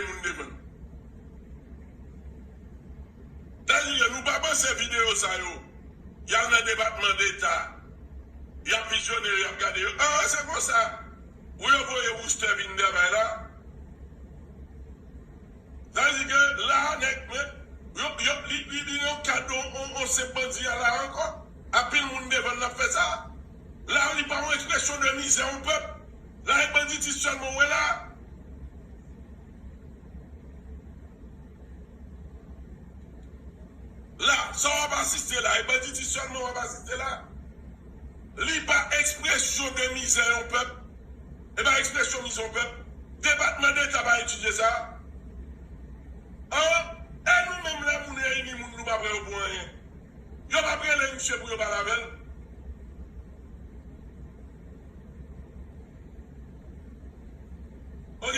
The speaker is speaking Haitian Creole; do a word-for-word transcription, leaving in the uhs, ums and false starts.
moun defann. Dayè, nou pa panse videyo sa yo, y al nan Depatman Deta, y ap vizyone yo, y ap gade yo. Ah, se konsa pou yo voye Wooster vin travay la. Sa vle di ke la, nèg, men, yo, yo, li, li, li nan kad on, on, on senp bandi a la ankò. Anpil moun defann l ap fè sa. La, li pa yon ekspresyon de mizè yon pèp. La, e banditis sèlman w wè la. La, sa w ap asiste la, e banditis sèlman w ap asiste la. Li pa ekspresyon de mizè yon pèp. E pa ekspresyon mizè yon pèp. Depatman Deta pa etidye sa. An, e nou menm lè moun reyini moun, nou pa pran yo pou anyen. Yo p ap rele misye pou yo pale avè l. Ok?